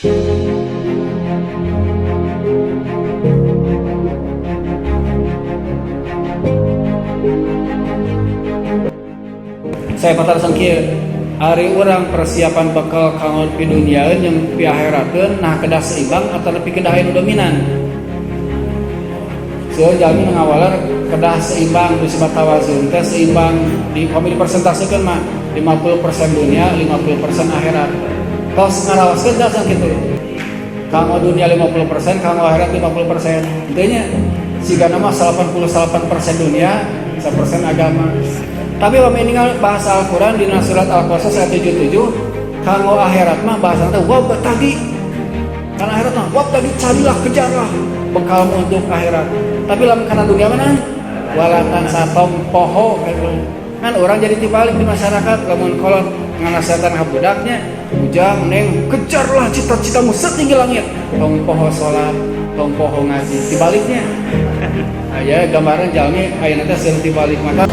Saya patarosan kieu, ari urang persiapan bekal kanggo piduniaeun jeung piakherateun, nah kedah seimbang atau lebih kedah anu dominan? Seueur jalmi nu ngawaler kedah seimbang, disebut tawazun teh seimbang. Di kami dipersentasekeun mah 50% dunia, 50% akhirat. Tos ngarawaskeun dasar kitu, kanggo dunia 50%, kanggo akhirat 50%. Intinya sigana mah 88% dunia, 1% agama. Tapi upami ningal bahasa Al-Quran di surat Al-Qasas ayat 77, kanggo akhirat mah bahasa teh wabtaghi. Karena akhirat mah wabtaghi, carilah, kejarlah bekalmu untuk akhirat. Tapi lamun kana dunia mana, wala tansa, tong poho gitu. Kan orang jadi tibalik di masyarakat, lamun kolot nganasehatan ka budaknya, "Ujang, Neng, kejarlah cita-citamu setinggi langit, tong poho salat, tong poho ngaji." Tibaliknya. Nah, ya gambaran jalmi ayeuna teh seueur tibalik. Maka